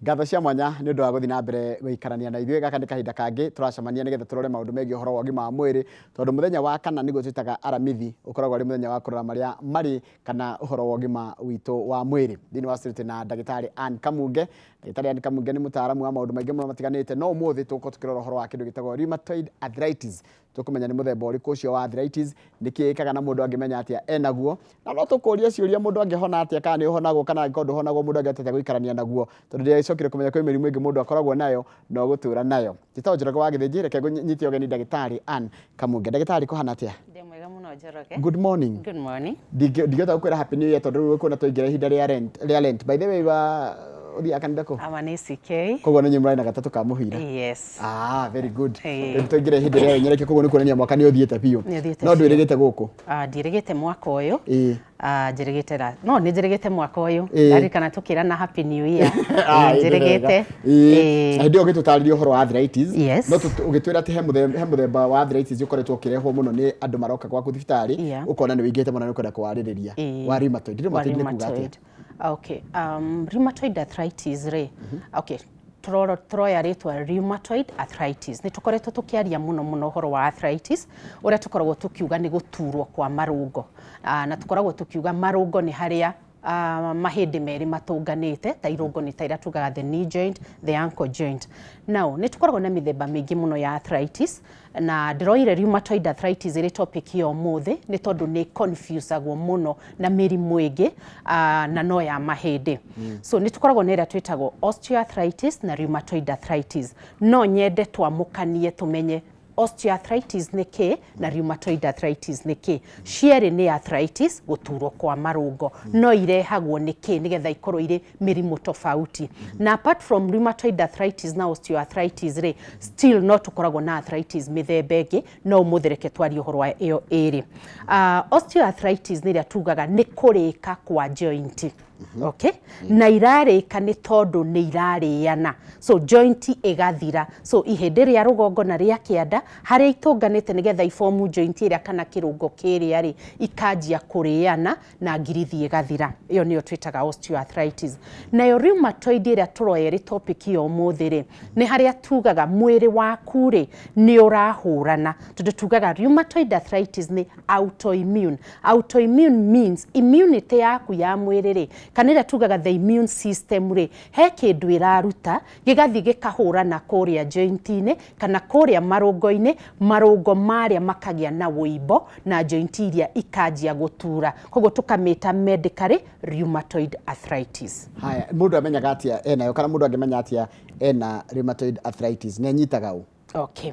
Ngatho cia mwanya nĩ ũndũ wa gũthiĩ na mbere gũikarania na ithuĩ. Gaka nĩ kahinda kangĩ tũracemania nĩgetha tũrore maũndũ megiĩ ũhoro wa ũgima wa mwĩrĩ, tondũ mũthenya wa kana nĩguo twĩtaga Aramithi, ũkoragwo ũrĩ mũthenya wa kũrora marĩa marĩ kana ũhoro wa ũgima witũ wa mwĩrĩ. Thĩinĩ wa studio twĩna ndagĩtarĩ Ann Kamunge. Ndagĩtarĩ Ann Kamunge nĩ mũtaaramu wa maũndũ maingĩ mũno matiganĩte, no ũmũthĩ tũgũkorwo tũkĩrora ũhoro wa kĩndũ gĩtagwo rheumatoid arthritis. Tũkũmenya nĩ mũthemba ũrĩkũ ũcio wa arthritis, nĩkĩ ĩkaga na mũndũ angĩmenya atĩa enaguo, na no tũkũrie ciũria mũndũ angĩhona atĩa kana nĩ ũhonagwo kana angĩkorwo ndũhonagwo mũndũ angĩhota atĩa gũikarania naguo, tondũ ndiagĩcokire kũmenya kwĩ mĩrimũ ĩngĩ mũndũ akoragwo nayo na ũgũtũra nayo. Njĩtagwo Njoroge wa Gĩthĩnji, reke nyite ũgeni ndagĩtarĩ Ann Kamunge. Ndagĩtarĩ, kũhana atĩa? Ndĩ mwega mũno, Njoroge. Good morning. Good morning. Ndingĩhota gũkwĩra happy new year tondũ rĩu ũkuona twaingĩra ihinda rĩa Lent, rĩa Lent. By the way, wa ũthiaga kanitha kũ? Ama nĩ CK. Koguo nĩ inyuĩ mũrarĩ na gatatũ ka mũhira. Yes. Ah, very good. Ĩĩ. Rĩu twaingĩra ihinda rĩa wĩnyerekia, koguo nĩ kuonania mwaka nĩ ũthiĩte biũ. Nĩ ũthiĩte No biũ. ndwĩrĩgĩte gũkũ. Ah, ndiĩrĩgĩte mwaka ũyũ. Ĩĩ. Ah, njĩrĩgĩte ra no nĩ njĩrĩgĩte mwaka ũyũ. Ĩĩ. Ndarikana tũkĩrana happy new year. Ah, Ĩĩ, ĩĩ, nĩ wega. njĩrĩgĩte. Ĩĩ. Ĩĩ. Na hĩndĩ ĩyo ũgĩtũtarĩria ũhoro wa arthritis. Yes. No ũgĩtwĩra atĩ he mũthemba wa arthritis ũkoretwo ũkĩrehwo mũno nĩ andũ maroka gwaku thibitarĩ, ũkona nĩ wĩingĩhĩte mũno na nĩ ũkwenda kũwarĩrĩria. Ĩĩ. Wa rheumatoid. Wa Rheumatoid nĩ kuga atĩa? rheumatoid. Okay. Rheumatoid arthritis rĩ, okay, tũroya rĩtwa rheumatoid arthritis. Nĩ tũkoretwo tũkĩaria mũno mũno ũhoro wa arthritis, ũrĩa tũkoragwo tũkiuga nĩ gũturwo kwa marũngo. Na tũkoragwo tũkiuga marũngo nĩ harĩa mahĩndĩ merĩ matũnganĩte, ta irũngo nĩ ta iria tugaga the knee joint, the ankle joint. Now, nĩ tũkoragwo na mĩthemba mĩingĩ mũno ya arthritis, na ndĩroire rheumatoid arthritis ĩrĩ topic ya ũmũthĩ nĩ tondũ nĩ confusagwo mũno na mĩrimũ ĩngĩ, na no ya mahĩndĩ. So nĩ tũkoragwo na ĩrĩa twĩtagwo osteoarthritis na rheumatoid arthritis. No nyende twamũkanie tũmenye osteoarthritis nĩ kĩ na rheumatoid arthritis nĩ kĩ. Cierĩ nĩ arthritis, gũturwo kwa marũngo, no irehagwo nĩ kĩ nĩgetha ikorwo irĩ mĩrimũ tofauti. Na apart from rheumatoid arthritis na osteoarthritis rĩ, still no tũkoragwo na arthritis mĩthemba ĩngĩ, no ũmũthĩ reke twarie ũhoro wa ĩyo ĩrĩ. Osteoarthritis nĩ ĩrĩa tugaga nĩ kũrĩka kwa joint. Okay? Na irarĩka nĩ tondũ nĩ irarĩana, so joint ĩgathira, so ihĩndĩ rĩa rũgongo na rĩa kĩanda harĩa itũnganĩte nĩgetha ibomu joint ĩrĩa kana kĩrũngo kĩrĩa rĩ, ikanjia kũrĩana na ngirithi ĩgathira. Ĩyo nĩyo twĩtaga osteoarthritis. Nayo rheumatoid ĩrĩa tũroya ĩrĩ topic ya ũmũthĩ rĩ, nĩ harĩa tugaga mwĩrĩ waku rĩ nĩ ũrahũrana, tondũ tugaga rheumatoid arthritis nĩ autoimmune. Autoimmune means immunity yaku ya mwĩrĩ rĩ, kana ĩrĩa tugaga the immune system rĩ, he kĩndũ ĩraruta gĩgathiĩ gĩkahũrana kũrĩa joint-inĩ kana kũrĩa marũngo-inĩ, marũngo marĩa makagĩa na wũimbo na joint iria ikanjia gũtura, koguo tũkamĩta medically rheumatoid arthritis. Haya, mũndũ amenyaga atĩa enayo kana mũndũ angĩmenya atĩa ena rheumatoid arthritis? Nĩ anyitaga ũ? Okay.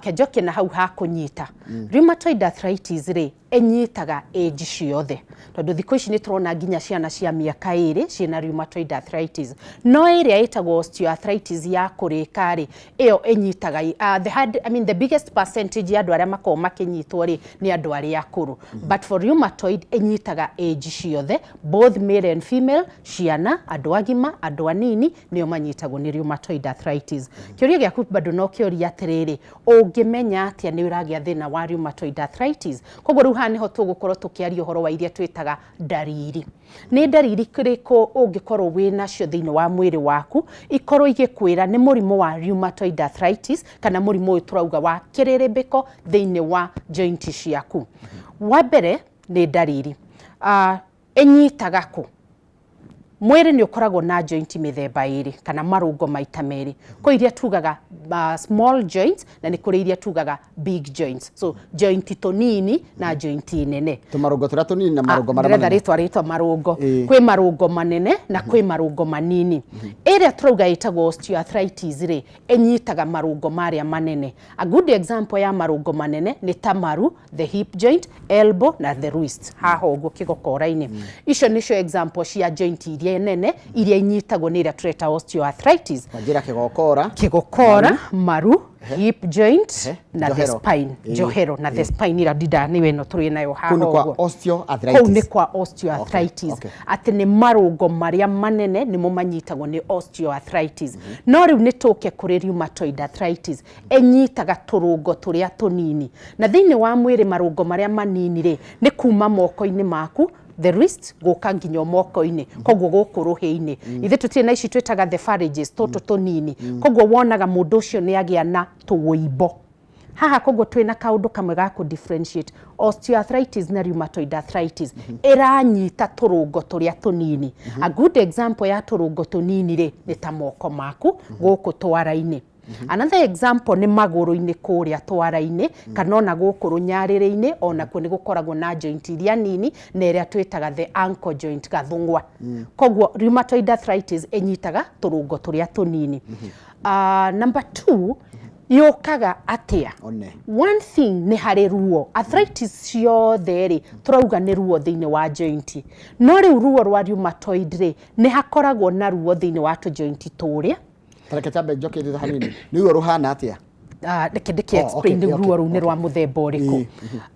Kenjoke na hau ha kũnyita. Rheumatoid arthritis rĩ, ĩnyitaga age ciothe, tondũ thikũ ici nĩ tũrona nginya ciana cia mĩaka 2 ciĩna rheumatoid arthritis. No ĩrĩa ĩtagwo osteoarthritis ya kũrĩka rĩ, ĩyo ĩnyitaga the hard, I mean the biggest percentage ya andũ arĩa makoragwo makĩnyitwo rĩ, nĩ andũ arĩa akũrũ. But for rheumatoid ĩnyitaga age ciothe, both male and female, ciana, andũ agima, andũ anini, nĩo manyitagwo nĩ rheumatoid arthritis. Kĩũria gĩaku bado no kĩũria atĩrĩrĩ, ũngĩmenya atĩa nĩ ũragĩa thĩna wa rheumatoid arthritis? Koguo rĩu haha nĩho tũgũkorwo tũkĩaria ũhoro wa iria twĩtaga ndariri. Nĩ ndariri irĩkũ ũngĩkorwo wĩ nacio thĩinĩ wa mwĩrĩ waku ikorwo igĩkwĩra nĩ mũrimũ wa rheumatoid arthritis kana mũrimũ ũyũ tũrauga wa kĩrĩrĩmbĩko thĩinĩ wa joint ciaku? Wa mbere nĩ ndariri. Ĩnyitaga kũ? Mwĩrĩ nĩ ũkoragwo na joint mĩthemba ĩrĩ kana marũngo maita merĩ. Kwĩ iria tugaga small joints na nĩ kũrĩ iria tugaga big joints. So joint tũnini na joint nene. Tũmarũngo tũrĩa tũnini na marũngo marĩa Ndĩretha manene. rĩtwa marũngo. Kwĩ marũngo manene na kwĩ marũngo manini. Ĩrĩa tũrauga ĩtagwo osteoarthritis rĩ, ĩnyitaga marũngo marĩa manene. A good example ya marũngo manene nĩ ta maru, the hip joint, elbow na the wrist, haha ũguo kĩgokora-inĩ. Icio nĩcio example cia joint iria nene iria inyitagwo nĩ ĩrĩa tũreta osteoarthritis. Wanjĩra kĩgokora. Kĩgokora, maru, hip joint na the Njohero. spine. Njohero na the spine ĩrĩa ndinda nĩyo ĩno tũrĩ nayo haha Kũu nĩ kwa ũguo. osteoarthritis. Kũu nĩ kwa osteoarthritis. Atĩ nĩ marũngo marĩa manene nĩmo manyitagwo nĩ osteoarthritis. No rĩu nĩ tũke kũrĩ rheumatoid arthritis. Ĩnyitaga tũrũngo tũrĩa tũnini. Na thĩinĩ wa mwĩrĩ marũngo marĩa manini rĩ, nĩ kuma moko-inĩ maku the wrist gũka nginya moko-inĩ, koguo gũkũ rũhĩ-inĩ. Ithuĩ tũtirĩ na ici twĩtaga the phalanges, tũtũ tũnini. Koguo wonaga mũndũ ũcio nĩ agĩa na tũwũimbo haha. Koguo twĩna kaũndũ kamwe ga kũ differentiate osteoarthritis na rheumatoid arthritis. Ĩranyita tũrũngo tũrĩa tũnini. A good example ya tũrũngo tũnini rĩ, nĩ ta moko maku gũkũ twara-inĩ. Another example nĩ magũrũ-inĩ kũrĩa twara-inĩ, kana ona gũkũ rũnyarĩrĩ-inĩ, onakuo nĩ gũkoragwo na joint iria nini na ĩrĩa twĩtaga the ankle joint, gathũng'wa. Koguo rheumatoid arthritis ĩnyitaga tũrũngo tũrĩa tũnini. Number two, yũkaga atĩa? One. One thing, nĩ harĩ ruo. Arthritis ciothe rĩ, tũrauga nĩ ruo thĩinĩ wa joint, no rĩu ruo rwa rheumatoid rĩ, nĩ hakoragwo na ruo thĩinĩ wa tũjoint tũrĩa. Tareke tambe njoke thutha hanini. Nĩ ruo rũhana atĩa? Ah, reke ndĩkĩ Oh, explain okay, rĩu ruo rũu nĩ rwa mũthemba ũrĩkũ.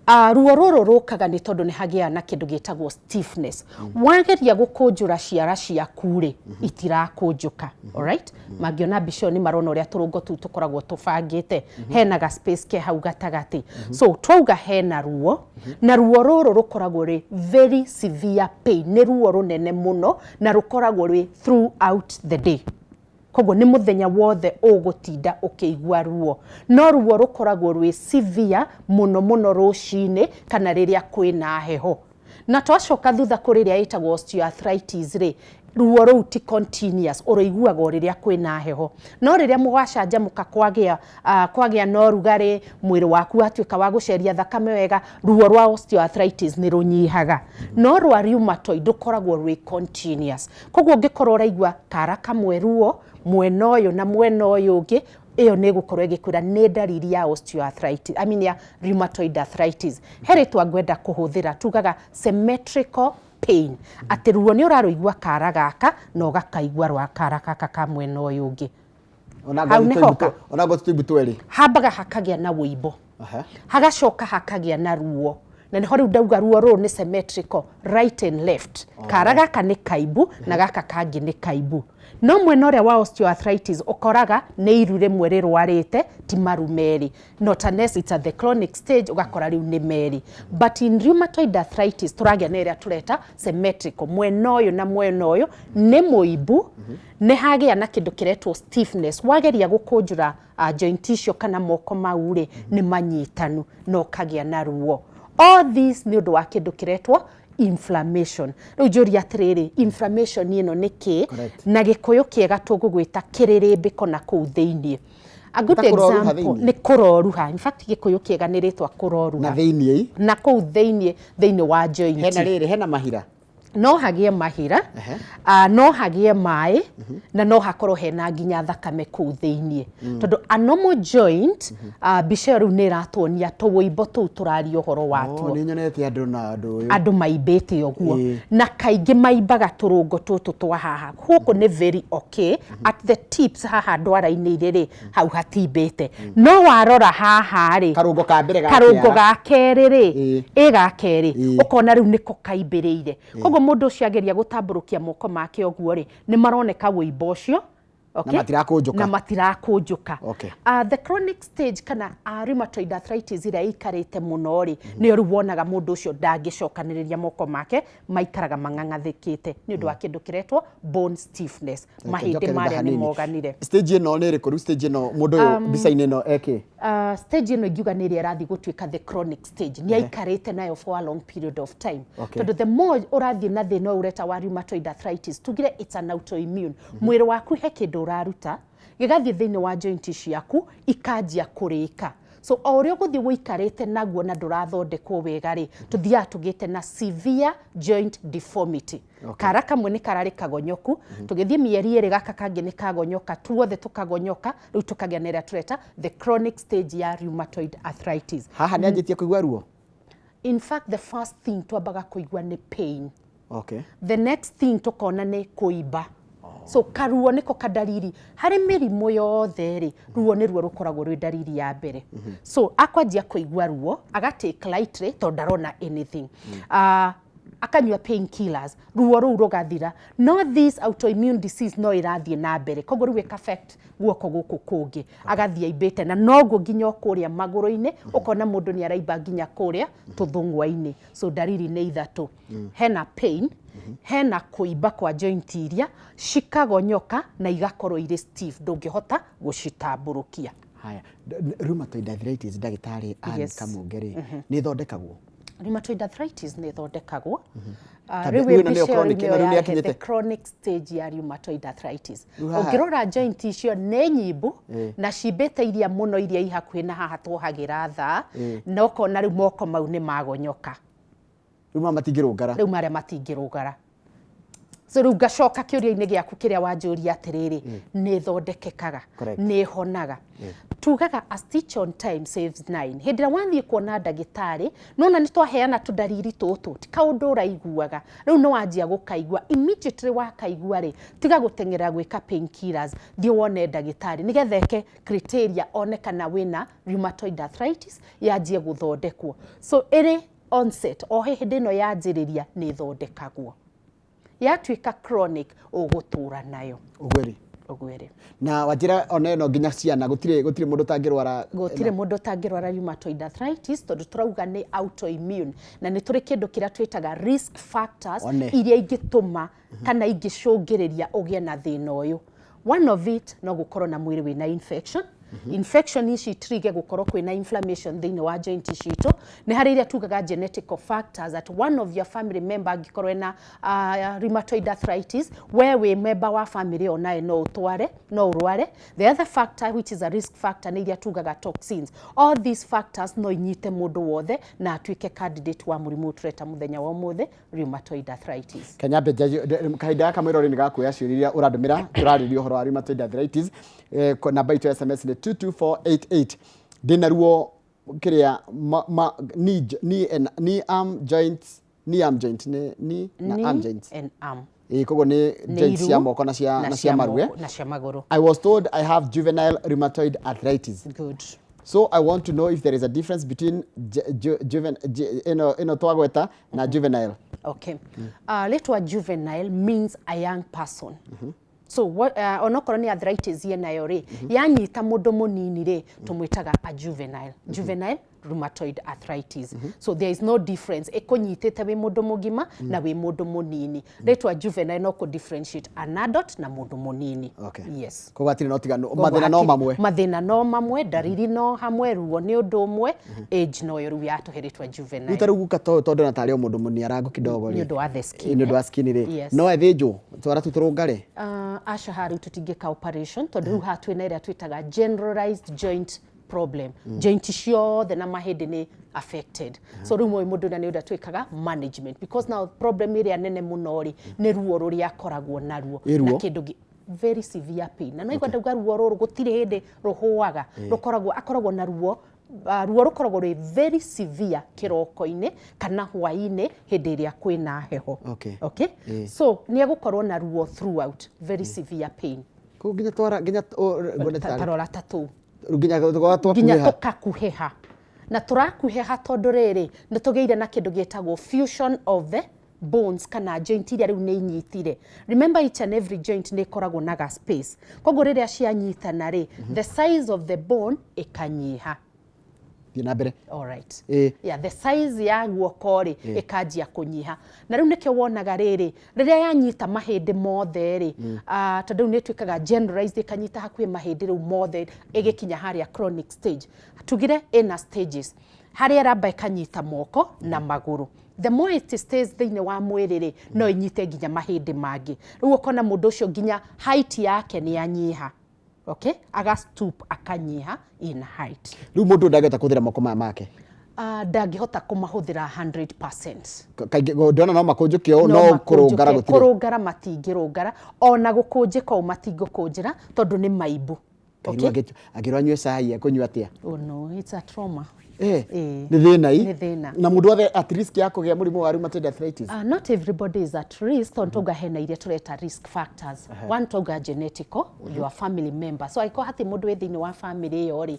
Ah, ruo rũrũ rũkaga nĩ tondũ nĩ hagĩaga na kĩndũ gĩtagwo stiffness. Wageria gũkũnjũra ciara ciaku rĩ, itirakũnjũka. Alright, mangĩona mbica ĩyo nĩ marona ũrĩa tũrũngo tũu tũkoragwo tũbangĩte, hena ga space ke hau gatagatĩ. So twauga hena ruo, na ruo rũrũ rũkoragwo rĩ very severe pain, nĩ ruo rũnene mũno na rũkoragwo rwĩ throughout the day. Koguo nĩ mũthenya wothe ũgũtinda ũkĩigua ruo, no ruo rũkoragwo rwĩ severe mũno mũno rũcinĩ kana rĩrĩa kwĩna heho. Na twacoka thutha kũrĩ ĩrĩa ĩtagwo osteoarthritis rĩ, ruo rũu ti continuous, ũrũiguaga o rĩrĩa kwĩna heho, no rĩrĩa mũgacanjamũka, kwagĩa na ũrugarĩ, mwĩrĩ waku watuĩka wa gũceria thakame wega, ruo rwa osteoarthritis nĩ rũnyihaga. No rwa rheumatoid rũkoragwo rwĩ continuous. Koguo ũngĩkorwo ũraigua kara kamwe ruo mwena ũyũ na mwena ũyũ ũngĩ, ĩyo nĩ ĩgũkorwo ĩgĩkwĩra nĩ ndariri ya osteoarthritis, I mean ya rheumatoid arthritis. He rĩtwa ngwenda kũhũthĩra, tugaga symmetrical pain, atĩ ruo nĩ ũrarũigua kara gaka na ũgakaigua rwa kara gaka ka mwena ũyũ ũngĩ. Hau nĩ hoka. Ona ngothi tũimbu twerĩ. Hambaga hakagĩa na wũimbo, hagacoka hakagĩa na ruo, na nĩho rĩu ndauga ruo rũrũ nĩ symmetrical, right and left. Kara gaka nĩ kaimbu na gaka kangĩ nĩ kaimbu. No mwena ũrĩa wa osteoarthritis ũkoraga nĩ iru rĩmwe rĩrwarĩte, ti maru merĩ, not unless it's at the chronic stage, ũgakora rĩu nĩ merĩ. But in rheumatoid arthritis tũragĩa na ĩrĩa tũreta symmetrical, mwena ũyũ na mwena ũyũ nĩ mũimbu, nĩ hagĩa na kĩndũ kĩretwo stiffness. Wageria gũkũnjũra joint icio kana moko mau rĩ, nĩ manyitanu na ũkagĩa na ruo. All this nĩ ũndũ wa kĩndũ kĩretwo inflammation. Rĩu njũria atĩrĩrĩ, inflammation ĩno nĩ kĩ? Correct. Na Gĩkũyũ kĩega tũgũgwĩta kĩrĩrĩmbĩko na kũu thĩiniĩ. A good Ta kũroruha example thĩiniĩ? nĩ kũroruha. In fact, Gĩkũyũ kĩega nĩ rĩtwa kũroruha. Na thĩiniĩ? Na kũu thĩiniĩ, thĩiniĩ wa joint. Hena rĩrĩ, hena mahira? No hagĩe mahira, no hagĩe maĩ, na no hakorwo hena nginya thakame kũu thĩiniĩ, tondũ a normal joint, mbica ĩyo rĩu nĩ ĩratuonia tũwũimbo tũu tũraria ũhoro watuo. Oh, nĩ nyonete andũ na andũ ũyũ. Andũ maimbĩte ũguo. Na kaingĩ maimbaga tũrũngo tũtũ twa haha. Gũkũ nĩ very okay, at the tips haha ndwara-inĩ irĩ rĩ, hau hatimbĩte. No warora haha rĩ, Karũngo ka mbere ga karũngo kĩara. Ga kerĩ rĩ, ĩ ga kerĩ, ũkona rĩu nĩko kaimbĩrĩire. Koguo mũndũ ũcio ageria gũtambũrũkia moko make ũguo rĩ, nĩ maroneka wũimbo ũcio. Okay? Na matirakũnjũka. Na matirakũnjũka. The chronic stage kana rheumatoid arthritis ĩrĩa ĩikarĩte mũno rĩ, nĩyo rĩu wonaga mũndũ ũcio ndangĩcokanĩrĩria moko make, maikaraga mang'ang'athĩkĩte nĩ ũndũ wa kĩndũ kĩretwo bone stiffness. Mahĩndĩ Njoke thutha marĩa nĩ hanini. moganire. Stage ĩno nĩ ĩrĩkũ rĩu? Stage ĩno mũndũ ũyũ mbica-inĩ ĩno ekĩ? Stage ĩno ingiuga nĩ ĩrĩa ĩrathiĩ gũtuĩka the chronic stage, nĩ aikarĩte nayo for a long period of time. Tondũ the more ũrathiĩ na thĩna ũyũ ũreta wa rheumatoid arthritis, tugire it's an autoimmune, mwĩrĩ waku he kĩndũ ũraruta gĩgathiĩ thĩinĩ wa joint ciaku, ikanjia kũrĩka. So o ũrĩa ũgũthiĩ ũikarĩte naguo na ndũrathondekwo wega rĩ, tũthiaga tũgĩte na severe joint deformity. Kara kamwe nĩ kararĩ kagonyoku, tũgĩthiĩ mĩeri 2, gaka kangĩ nĩ kagonyoka, tuothe tũkagonyoka, rĩu tũkagĩa na ĩrĩa tũreta the chronic stage ya rheumatoid arthritis. Haha nĩ anjĩtie kũigua ruo? In fact, the first thing twambaga kũigua nĩ pain. The next thing tũkona nĩ kũimba. So karuo nĩko kadariri harĩ mĩrimũ yothe rĩ, ruo nĩruo rũkoragwo rwĩ ndariri ya mbere. So akwanjia kũigua ruo, agatake lightly tondũ ndarona anything. Akanyua painkillers, ruo rũu rũgathira, no this autoimmune disease no ĩrathiĩ na mbere. Koguo rĩu ĩka affect guoko gũkũ kũngĩ, agathiĩ aimbĩte, na noguo nginya o kũrĩa magũrũ-inĩ, ũkona mũndũ nĩ araimba nginya kũrĩa tũthũng'wa-inĩ. So ndariri nĩ ithatũ: hena pain, hena kũimba kwa joint iria cikagonyoka na igakorwo irĩ stiff, ndũngĩhota gũcitambũrũkia. Haya, rheumatoid arthritis, ndagĩtarĩ Ann Kamũnge rĩ, nĩ ĩthondekagwo? Rheumatoid arthritis nĩ ĩthondekagwo. Tondũ Rĩu rĩu ĩno nĩyo mbica ĩyo chronic, rĩu ĩno rĩu nĩyo nĩ yahe yakinyĩte. The chronic stage ya rheumatoid arthritis. Rĩu haha- Ũngĩrora joint icio nĩ nyimbu na cimbĩte iria mũno, iria i hakuhĩ na haha tuohagĩra thaa, na ũkona rĩu moko mau nĩ magonyoka. Rĩu maya matingĩrũngara. Rĩu marĩa matingĩrũgara. So rĩu ngacoka kĩũria-inĩ gĩaku kĩrĩa wanjũria atĩrĩrĩ, nĩ ĩthondekekaga? Correct. Nĩ ĩhonaga. Tugaga a stitch on time saves nine. Hĩndĩ ĩrĩa wathiĩ kuona ndagĩtarĩ, nona nĩ twaheana tũndariri tũtũ, ti kaũndũ ũraiguaga, rĩu nĩ wanjia gũkaigua, immediately wakaigua rĩ, tiga gũteng'era gwĩka painkillers, thiĩ wone ndagĩtarĩ nĩgetha eke criteria, one kana wĩna rheumatoid arthritis, yanjie gũthondekwo. So ĩrĩ onset, o hĩndĩ ĩno yanjĩrĩria, nĩ ĩthondekagwo. Yatuĩka chronic, ũgũtũra nayo. Ũguo rĩ. Ũguo ĩrĩ. Na wanjĩra ona ĩno nginya ciana, gũtirĩ mũndũ ũtangĩrwara? Gũtirĩ mũndũ ũtangĩrwara rheumatoid arthritis, tondũ tũrauga nĩ autoimmune, na nĩ tũrĩ kĩndũ kĩrĩa twĩtaga risk factors One. iria ingĩtũma kana ingĩcũngĩrĩria ũgĩe na thĩna ũyũ. One of it no gũkorwo na mwĩrĩ wĩna infection. Infection ici trigger gũkorwo kwĩna inflammation thĩinĩ wa joint citũ. Nĩ harĩ iria tugaga genetical factors, that one of your family member angĩkorwo ena rheumatoid arthritis, we wĩ member wa family ĩyo nawe no ũtware, no ũrware. The other factor which is a risk factor nĩ iria tugaga toxins. All these factors no inyite mũndũ wothe na atuĩke candidate wa mũrimũ ũyũ tũreta mũthenya wa ũmũthĩ, rheumatoid arthritis. Kenya kahinda gaka mwĩrori nĩ gakuoya ciũria iria ũrandũmĩra. Tũrarĩria ũhoro wa rheumatoid arthritis. Namba itũ ya SMS nĩ 22488. Ndĩna ruo kĩrĩa ma, knee, and, knee arm joints, knee arm joint nĩ knee na Knee arm joints. And arm. Ĩĩ, koguo nĩ Nĩ joints iru cia moko na cia maru, eh? Moko na cia magũrũ. I was told I have juvenile rheumatoid arthritis. Good. So I want to know if there is a difference between ĩno twagweta na juvenile. Okay. Rĩtwa juvenile means a young person. So what, onokorwo nĩ arthritis yenayo rĩ, yanyita mũndũ mũnini rĩ, tũmwĩtaga a juvenile. Juvenile rheumatoid arthritis. So there is no difference. Ĩkũnyitĩte wĩ mũndũ mũgima na wĩ mũndũ mũnini. Rĩtwa juvenile no kũ differentiate an adult na mũndũ mũnini. Yes. Koguo hatirĩ na ũtiganu. Koguo Mathĩna no mamwe. Mathĩna no mamwe, ndariri no hamwe, ruo nĩ ũndũ ũmwe, age noyo rĩu yatũhe rĩtwa juvenile. Rĩu ta rĩu guka ta ũyũ, tondũ na tarĩ o mũndũ mũniarangu kidogo rĩ. Nĩ ũndũ wa the skin. Nĩ ũndũ wa skin rĩ. Yes. No ethĩnjwo twara tu tũrũngare? Aca, haha rĩu tũtingĩka operation, tondũ rĩu haha twĩna ĩrĩa twĩtaga generalized joint problem. Joint ciothe na mahĩndĩ nĩ affected. So rĩu ũyũ mũndũ na nĩ ũrĩa twĩkaga management, because now problem ĩrĩa nene mũno rĩ, nĩ ruo rũrĩa akoragwo naruo. Ĩ ruo? Na kĩndũ very severe pain, na no ndauga ruo rũrũ gũtirĩ hĩndĩ rũhũaga, rũkoragwo, akoragwo na ruo, ruo rũkoragwo rwĩ very severe kĩroko-inĩ kana hwaĩ-inĩ hĩndĩ ĩrĩa kwĩna heho. Okay? So nĩ egũkorwo na ruo throughout, very severe pain. Koguo nginya twara nginya nguona tarĩ- Tarora ta tũu. Rĩu nginya nginya twakuhĩha. Tũkakuhĩha na tũrakuhĩha, tondũ rĩrĩ nĩ tũgĩire na kĩndũ gĩtagwo fusion of the bones kana joint iria rĩu nĩ inyitire. Remember, each and every joint nĩ ĩkoragwo na ga space, koguo rĩrĩa cianyitana rĩ, the size of the bone ĩkanyiha. Thiĩ na mbere. Alright. Ĩ. Yeah, the size ya guoko rĩ, ĩkanjia kũnyiha, na rĩu nĩkĩo wonaga rĩrĩ rĩrĩa yanyita mahĩndĩ mothe rĩ, tondũ rĩu nĩ ĩtuĩkaga generalized, ĩkanyita hakuhĩ mahĩndĩ rĩu mothe, ĩgĩkinya harĩa chronic stage. Tugire ĩna stages, harĩa ĩramba ĩkanyita moko na magũrũ. The more it stays thĩinĩ wa mwĩrĩ rĩ, no ĩnyite nginya mahĩndĩ mangĩ. Rĩu ũkona mũndũ ũcio nginya height yake nĩ yanyiha, okay, aga stoop, akanyiha in height. Rĩu mũndũ ndangĩhota kũhũthĩra moko maya make? Ndangĩhota kũmahũthĩra 100%. Kaingĩ ndona no makũnjũke ũũ, no kũrũngara makũnjũke, gũtirĩ. Kũrũngara matingĩrũngara, ona gũkũnjĩka ũũ matingũkũnjĩra, tondũ nĩ maimbu. Kairũ angĩrwo anyue cai, ekũnyua atĩa? Oh no, it's a trauma. Ĩĩ. Nĩ thĩna i Nĩ thĩna. Na mũndũ wothe at risk ya kũgĩa mũrimũ wa rheumatoid arthritis? Not everybody is at risk, tondũ tauga hena iria tũreta risk factors. One, tauga genetical, your family member. So angĩkorwo hatirĩ mũndũ wĩ thĩinĩ wa family ĩyo rĩ,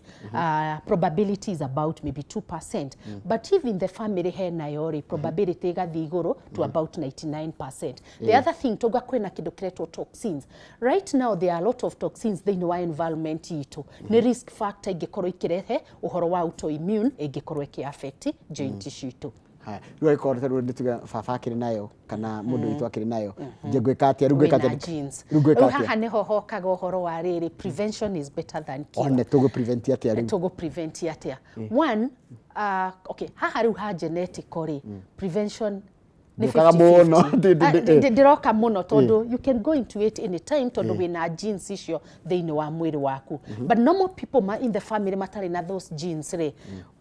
probability is about maybe 2%. But if in the family henayo rĩ, probability ĩgathiĩ igũrũ to about 99%. The other thing, tauga kwĩna kĩndũ kĩretwo toxins. Right now there are a lot of toxins thĩinĩ wa environment itũ. Nĩ risk factor ingĩkorwo ikĩrehe ũhoro wa autoimmune ĩngĩkorwo ĩkĩ affect joint citũ. Haya, rĩu angĩkorwo ta rĩu nĩtuge baba akĩrĩ nayo kana mũndũ witũ akĩrĩ nayo, nje ngwĩka atĩa rĩu? Ngwĩka Wĩna atĩa genes. rĩu? Ngwĩka Rĩu atĩa? Haha nĩho hokaga ũhoro wa rĩrĩ, prevention is better than cure. One tũgũ prevent atĩa rĩu? Tũgũ prevent atĩa? One, okay, haha rĩu ha genetic rĩ, prevention nĩ Ndũkaga 50-50. mũno. Ah, ndĩroka mũno tondũ you can go into it anytime, tondũ wĩna genes icio thĩinĩ wa mwĩrĩ waku. But normal people ma in the family matarĩ na those genes rĩ,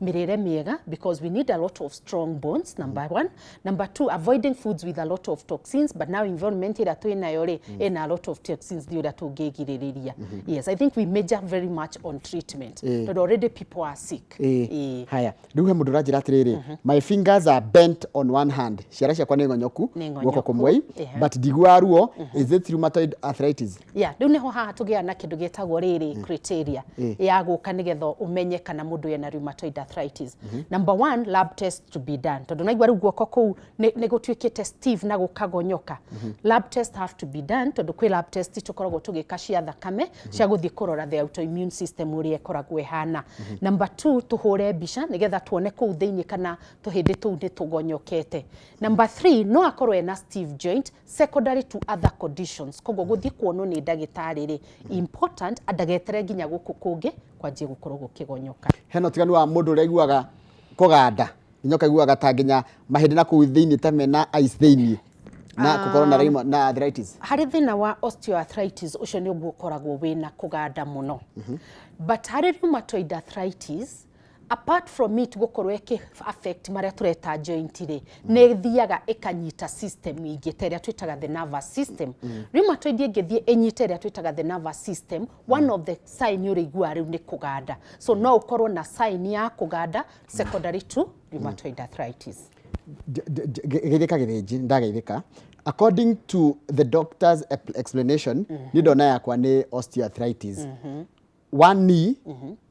mĩrĩre mĩega, because we need a lot of strong bones, number one. Number two, avoiding foods with a lot of toxins. But now environment ĩrĩa twĩ nayo rĩ, ĩna a lot of toxins, nĩ ũrĩa tũngĩgirĩrĩria. Yes, I think we major very much on treatment tondũ already people are sick. Ĩĩ. Haya, rĩu he mũndũ ũranjĩra atĩrĩrĩ, "My fingers are bent on one hand." Ciara ciakwa nĩ ng'onyoku Nĩ guoko ng'onyoku, kũmwe, but ndiguaga ruo. Is it rheumatoid arthritis? Yeah, rĩu nĩho haha tũgĩaga na kĩndũ gĩtagwo rĩrĩ, criteria ya gũka nĩgetha ũmenye kana mũndũ ena rheumatoid arthritis. Number one, lab test to be done, tondũ naigua rĩu guoko kũu nĩ gũtuĩkĩte stiff na gũkagonyoka. Lab test have to be done, tondũ kwĩ lab test tũkoragwo tũgĩka cia thakame cia gũthiĩ kũrora the autoimmune system ũrĩa ĩkoragwo ĩhana. Number two, tũhũre mbica nĩgetha tuone kũu thĩinĩ kana tũhĩndĩ tũu nĩ tũgonyokete. Number three, no akorwo ena stiff joint secondary to other conditions, koguo gũthiĩ kuonwo nĩ ndagĩtarĩ rĩ important, ndagetere nginya gũkũ kũngĩ kwanjie gũkorwo gũkĩgonyoka. Hena ũtiganu wa mũndũ ũrĩa aiguaga kũganda nginya ũkaiguaga ta nginya mahĩndĩ na kũu thĩinĩ ta mena ice thĩinĩ na gũkorwo na na arthritis? Harĩ thĩna wa osteoarthritis, ũcio nĩ ũguo ũkoragwo wĩna kũganda mũno, but harĩ rheumatoid arthritis, apart from it gũkorwo ĩkĩ affect marĩa tũreta joint rĩ, nĩ ĩthiaga ĩkanyita system ingĩ ta ĩrĩa twĩtaga the nervous system. Rheumatoid ĩngĩthiĩ ĩnyite ĩrĩa twĩtaga the nervous system, one of the sign ũrĩiguaga rĩu nĩ kũganda. So no ũkorwo na sign ya kũganda secondary to rheumatoid arthritis. Geithĩka gĩthĩnji, ndageithĩka. According to the doctor's explanation, niĩ ndona yakwa nĩ osteoarthritis, one knee,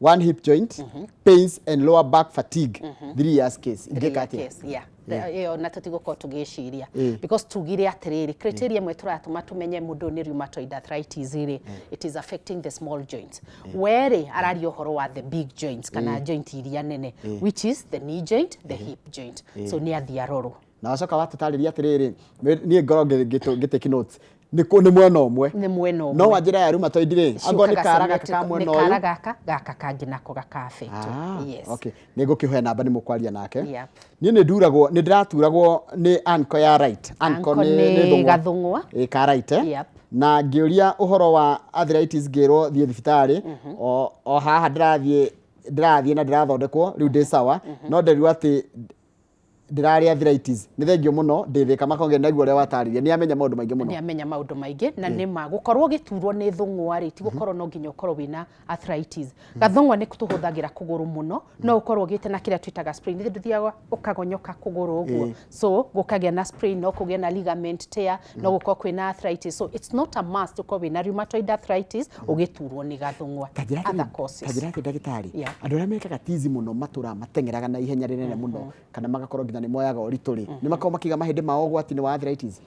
one hip joint pains and lower back fatigue, 3 years case. Ingĩka atĩa? Yes, yeah. Ĩyo na tũtigũkorwo tũgĩciria, because tugire atĩrĩrĩ, criteria ĩmwe tũratũma tũmenye mũndũ nĩ rheumatoid arthritis rĩ, it is affecting the small joints. Werĩ araria ũhoro wa the big joints kana joint iria nene, which is the knee joint, the hip joint, so nĩ athiĩ arorwo. Na wacoka watũtarĩria atĩrĩrĩ, niĩ ngorwo ngĩ take notes, nĩ mwena ũmwe. Nĩ mwena ũmwe. No wanjĩra ya rheumatoid rĩ, angorwo nĩ kara gaka ka mwena nĩ kara ũyũ. Gaka gaka kangĩ nako gaka affect. Ah, yes. Okay, nĩ ngũkĩhoya namba nĩ mũkwaria nake. Yep. Niĩ nĩ nduragwo, nĩ ndĩraturagwo nĩ ankle ya right. Ankle nĩ thũng'wa. Gathũng'wa. Ĩ, ka right, eh? Yep. Na ngĩũria ũhoro wa arthritis, ngĩrwo thiĩ thibitarĩ o haha ndĩrathiĩ na ndĩrathondekwo, rĩu ndĩ sawa, no nderirwo atĩ ndĩrarĩ arthritis. Nĩ thengio mũno, ndĩthĩka makonge naiguo ũrĩa watarĩria, nĩ amenya maũndũ maingĩ mũno. Nĩ amenya maũndũ maingĩ, na nĩ ma gũkorwo ũgĩturwo nĩ thũng'wa rĩ, ti gũkorwo no nginya ũkorwo wĩna arthritis. Gathũng'wa nĩ tũhũthagĩra kũgũrũ mũno, no ũkorwo ũgĩte na kĩrĩa twĩtaga sprain, nĩ ndũthiaga ũkagonyoka kũgũrũ ũguo, so gũkagĩa na sprain, no kũgĩe na ligament tear, no gũkorwo kwĩna arthritis. So it's not a must ũkorwo wĩna rheumatoid arthritis ũgĩturwo nĩ gathũng'wa. Other causes. Tanjĩra atĩ ndagĩtarĩ, Yeah. andũ arĩa mekaga tizi mũno matũra mateng'eraga na ihenya rĩnene mũno kana magakorwo nginya nĩ moyaga ũritũ rĩ, nĩ makoragwo makĩiga mahĩndĩ mao ũgwati-inĩ wa arthritis?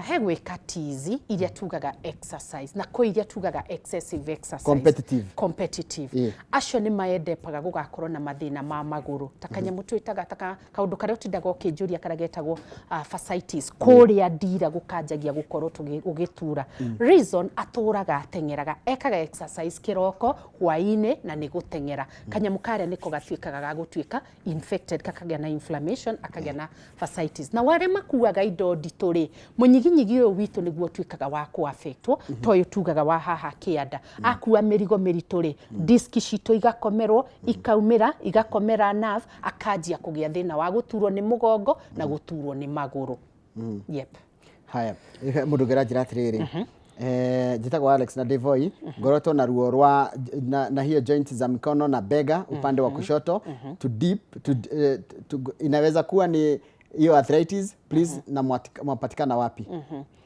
He gwĩka tizi iria tugaga exercise na kwĩ iria tugaga excessive exercise. Competitive. Competitive. Acio nĩ maendepaga gũgakorwo na mathĩna ma magũrũ, ta kanyamũ twĩtaga ta kaũndũ karĩa ũtindaga ũkĩnjũria karĩa getagwo fasciitis, kũrĩa ndira gũkanjagia gũkorwo gũgĩtura. Reason, atũraga ateng'eraga, ekaga exercise kĩroko, hwaĩ-inĩ, na nĩ gũteng'era. Kanyamũ karĩa nĩko gatuĩkaga ga gũtuĩka infected, kakagĩa na inflammation, akagĩa na fasciitis. Na warĩa makuaga indo nditũ rĩ, mũnyiginyigi ũyũ witũ nĩguo ũtuĩkaga wa kũ-affectwo, ta ũyũ tugaga wa haha kĩanda. Akua mĩrigo mĩritũ rĩ, disk citũ igakomerwo, ikaumĩra, igakomera nerve, akanjia kũgĩa thĩna wa gũturwo nĩ mũgongo na gũturwo nĩ magũrũ. Yep. Haya, mũndũ ũngĩ aranjĩra atĩrĩrĩ, Njĩtagwo Alex na Devoi, ngoretwo na ruo rwa na hiyo joint za mikono na bega upande wa kushoto to deep to, inaweza kuwa ni hiyo arthritis, please, na mwapatikana wapi?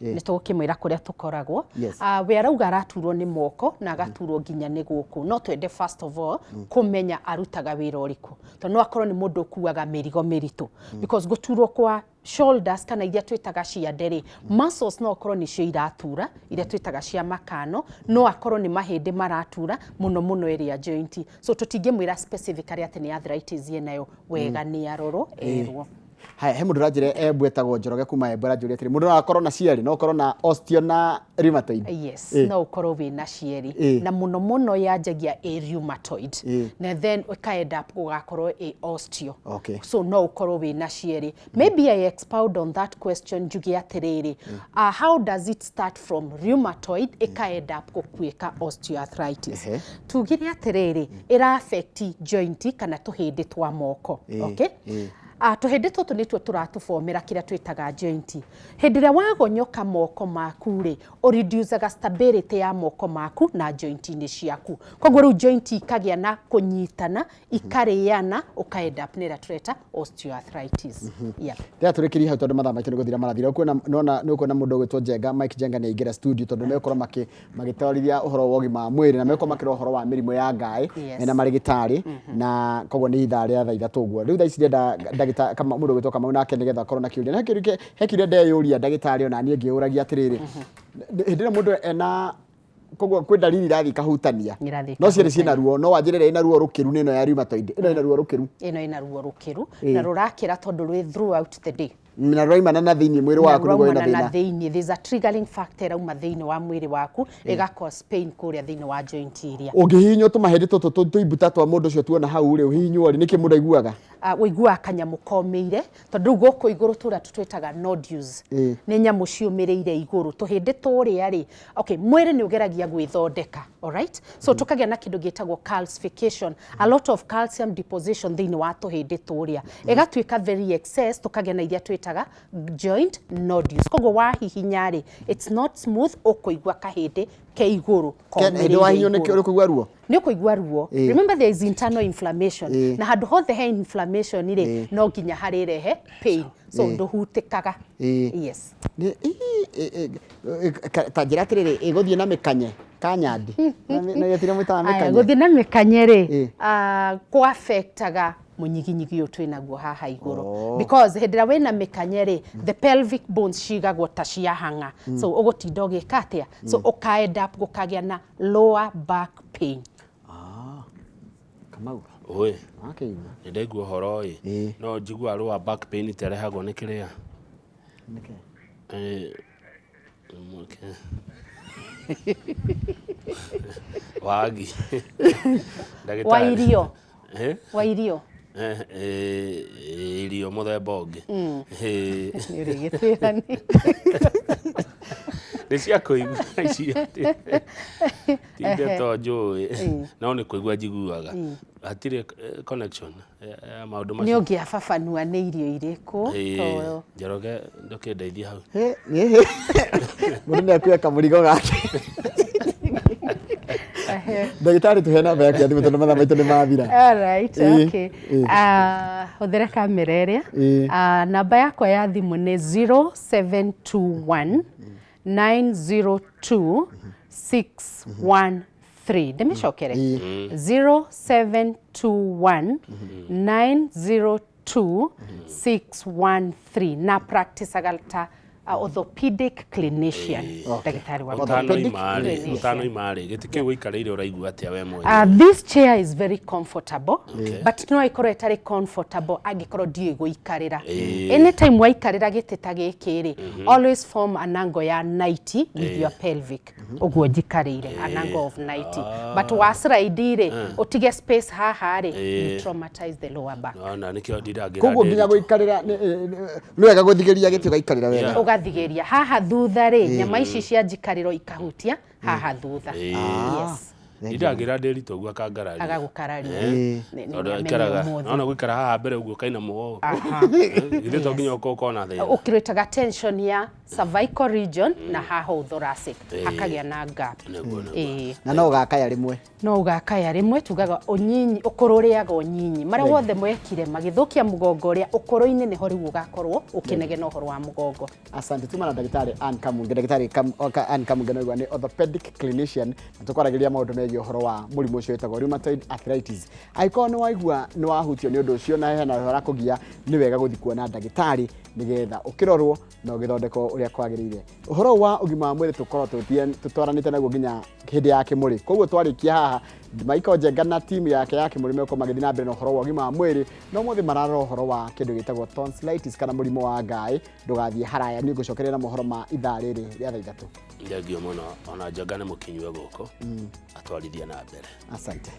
Nĩ tũgũkĩmwĩra kũrĩa tũkoragwo. Yes. We arauga araturwo nĩ moko na agaturwo nginya nĩ gũkũ. No twende first of all kũmenya arutaga wĩra ũrĩkũ, tondũ no akorwo nĩ mũndũ ũkuaga mĩrigo mĩritũ, because gũturwo kwa shoulders kana iria twĩtaga ciande rĩ, muscles no akorwo nĩcio iratura, iria twĩtaga cia makano, no akorwo nĩ mahĩndĩ maratura mũno mũno ĩrĩa joint. So tũtingĩmwĩra specifically atĩ nĩ arthritis ĩnayo wega, nĩ arorwo erwo. Haya, he mũndũ ũranjĩra Embu, etagwo Njoroge kuma Embu, aranjũria atĩrĩ, mũndũ no akorwo na cierĩ, no ũkorwo na osteo na rheumatoid? Yes. No ũkorwo wĩna cierĩ. Na mũno mũno yanjagia ĩ rheumatoid na then ĩka end up gũgakorwo ĩ osteo. So no ũkorwo wĩna cierĩ. Maybe I expound on that question, njuge atĩrĩrĩ, how does it start from rheumatoid ĩka end up gũkuĩka osteoarthritis? Tugire atĩrĩrĩ, ĩra affect joint kana tũhĩndĩ twa moko. Okay? Tũhĩndĩ tũtũ nĩtuo tũratũbomera kĩrĩa twĩtaga joint. Hĩndĩ ĩrĩa wagonyoka moko maku rĩ, ũreducaga stability ya moko maku na joint-inĩ ciaku, koguo rĩu joint ikagĩa na kũnyitana, ikarĩana, ũka end up nĩ ĩrĩa tũreta osteoarthritis. Yeah. Rĩrĩa tũrĩkĩrie hau, tondũ mathaa maitũ nĩ gũthira marathira, ũkuona nona nĩ ũkuona mũndũ ũgwĩtwo Njenga Mike Njenga nĩ aingĩra studio, tondũ megũkorwo magĩtwarithia ũhoro wa ũgima wa mwĩrĩ na megũkorwo makĩrora ũhoro wa mĩrimũ ya ngaĩ mena marĩgĩtarĩ, na koguo nĩ ithaa rĩa thaa 3 ũguo. Rĩu thaa ici ndĩrenda ndagĩta kama mũndũ ũgwĩtwo Kamau nake nĩgetha akorwo na kĩũria, na he kĩũria ndeyũria, ndagĩtarĩ, ona niĩ ngĩũragia atĩrĩrĩ, hĩndĩ ĩrĩa mũndũ ena, koguo kwĩ dalili irathiĩ ikahutania. Irathiĩ. No cierĩ ciĩna ruo, no wanjĩre ĩrĩa ĩna ruo rũkĩru nĩ ĩno ya rheumatoid, ĩno ĩna ruo rũkĩru. Ĩno ĩna ruo rũkĩru na rũrakĩra tondũ rwĩ throughout the day. Na rũraimana na thĩinĩ mwĩrĩ waku nĩguo wĩna Rũraumana na thĩna. Thĩinĩ there's a triggering factor ĩrauma thĩinĩ wa mwĩrĩ waku, ĩga cause pain kũrĩa thĩinĩ wa joint iria. Ũngĩhihinywo tũmahĩndĩ tũtũ tũimbuta twa mũndũ ũcio tuona hau rĩ, ũhihinywo rĩ, nĩkĩ mũndũ aiguaga? Ũiguaga kanyamũ komĩire, tondũ rĩu gũkũ igũrũ tũrĩa tũtwĩtaga nodules nĩ nyamũ ciũmĩrĩire igũrũ tũhĩndĩ tũrĩa rĩ. Okay, mwĩrĩ nĩ ũgeragia gwĩthondeka, alright? So tũkagĩa na kĩndũ gĩtagwo calcification, a lot of calcium deposition thĩinĩ wa tũhĩndĩ tũrĩa, ĩgatuĩka very excess, tũkagĩa na iria twĩtaga joint nodules. Koguo wahihinya rĩ, it's not smooth, ũkũigua kahĩndĩ ke igũrũ. Hĩndĩ wahihinywo nĩ Komĩrĩire. Ũrĩ kũigua ruo. Nĩ ũkũigua ruo. Remember, there is internal inflammation, na handũ hothe he inflammation rĩ, no nginya harĩrehe pain, so ndũhutĩkaga. Yes. Ta njĩra atĩrĩrĩ, ĩgũthiĩ na mĩkanye kanyandi na gĩtire mwĩtaga Aya, mĩkanye? Gũthiĩ na mĩkanye rĩ, kũ-affectaga mũnyiginyigi ũyũ twĩnaguo haha igũrũ, because hĩndĩ ĩrĩa wĩna mĩkanye rĩ, the pelvic bones cigagwo ta ciahang'a, so ũgũtinda ũgĩka atĩa? So ũka end up gũkagĩa na lower back pain. Ah, Kamau. Oi. Wakĩigua? Nĩ ndaigua ũhoro ĩ. No njigua lower back pain ĩtarehagwo nĩ kĩrĩa. Nĩkĩ? Okay. Wagi. Ndagĩtarĩ. Wa irio. Eh? Wa irio. Irio mũthemba ũngĩ. Nĩ ũrĩgĩtwĩra nĩ Nĩ cia kũigua icio. Ti ndeto njũĩ. No nĩ kũigua njiguaga. Hatirĩ connection ya maũndũ Nĩ macio. Ũngĩababanua nĩ irio irĩkũ? Ĩĩ, Njoroge, ndũkĩndeithie hau. He, ĩ, mũndũ nĩ akuoya kamũrigo gake. Ndagĩtarĩ, tũhe namba yaku ya thimũ tondũ mathaa maitũ nĩ mathira. Alright, okay. Hũthĩra kamera ĩrĩa. Namba yakwa ya thimũ nĩ 0721 902 613. Ndĩmĩcokere? 0721 902 613. Na practiceaga ta orthopedic clinician, ndagĩtarĩ wa Orthopedic Ũtanoima rĩ, clinician. ũtanoima rĩ, gĩtĩ kĩu ũikarĩire ũraigua atĩa we mwene? This chair is very comfortable, but no ĩkorwo ĩtarĩ comfortable angĩkorwo ndiũĩ gũikarĩra. Anytime waikarĩra gĩtĩ ta gĩkĩ rĩ, always form an angle ya 90 with your pelvic, ũguo njikarĩire an angle of 90, but wa slide rĩ, ũtige space haha rĩ, you traumatize the lower back. Ona nĩkĩo ndindangĩra. Koguo nginya gũikarĩra nĩ wega gũthigĩria gĩtĩ ũgaikarĩra wega. Ũgathigĩria haha thutha rĩ, nyama ici cia njikarĩro ikahutia haha thutha. Yes. Ndindagĩra ndĩritũ ũguo akangararia. Agagũkararia. Nĩ Tondũ nĩ aikaraga amenye ũmũthĩ. nona gũikara haha mbere ũguo kainamwo ũũ. Aha. Githĩ to nginya ũkorwo na thĩna. Ũkirĩtaga tension ya cervical region na haha ũũ thoracic, hakagĩa na gap. Nĩguo, nĩguo. Ĩĩ. Na no ũgakaya rĩmwe. No ũgakaya rĩmwe, tugaga ũnyinyi, ũkũrũ ũrĩaga ũnyinyi, marĩa wothe mwekire magĩthũkia mũgongo ũrĩa ũkũrũ-inĩ nĩho rĩu ũgakorwo ũkĩnegena ũhoro wa mũgongo. Asante. Tuma na ndagĩtarĩ Ann Kamunge. Ndagĩtarĩ Ann Kamunge noigua nĩ orthopedic clinician, na tũkwaragĩrĩria maũndũ megiĩ ũhoro wa mũrimũ ũcio wĩtagwo rheumatoid arthritis. Angĩkorwo nĩ waigua nĩ wahutio nĩ ũndũ ũcio na hena ũrakũgia, nĩ wega gũthiĩ kuona ndagĩtarĩ nĩgetha ũkĩrorwo na ũgĩthondekwo ũrĩa kwagĩrĩire. Ũhoro wa ũgima wa mwĩrĩ tũkorwo tũtwaranĩte naguo nginya hĩndĩ ya kĩmũrĩ. Koguo twarĩkia haha, Michael Njenga na timu yake ya kĩmũrĩ megũkorwo magĩthiĩ na mbere na ũhoro wa ũgima wa mwĩrĩ, no ũmũthĩ mararora ũhoro wa kĩndũ gĩtagwo tonsillitis kana mũrimũ wa ngaĩ. Ndũgathiĩ haraya, nĩ ngũcokeria na mohoro ma ithaa rĩrĩ rĩa thaa 3. Thengio mũno, ona Njenga nĩ mũkinyue gũkũ atwarithie na mbere. Asante.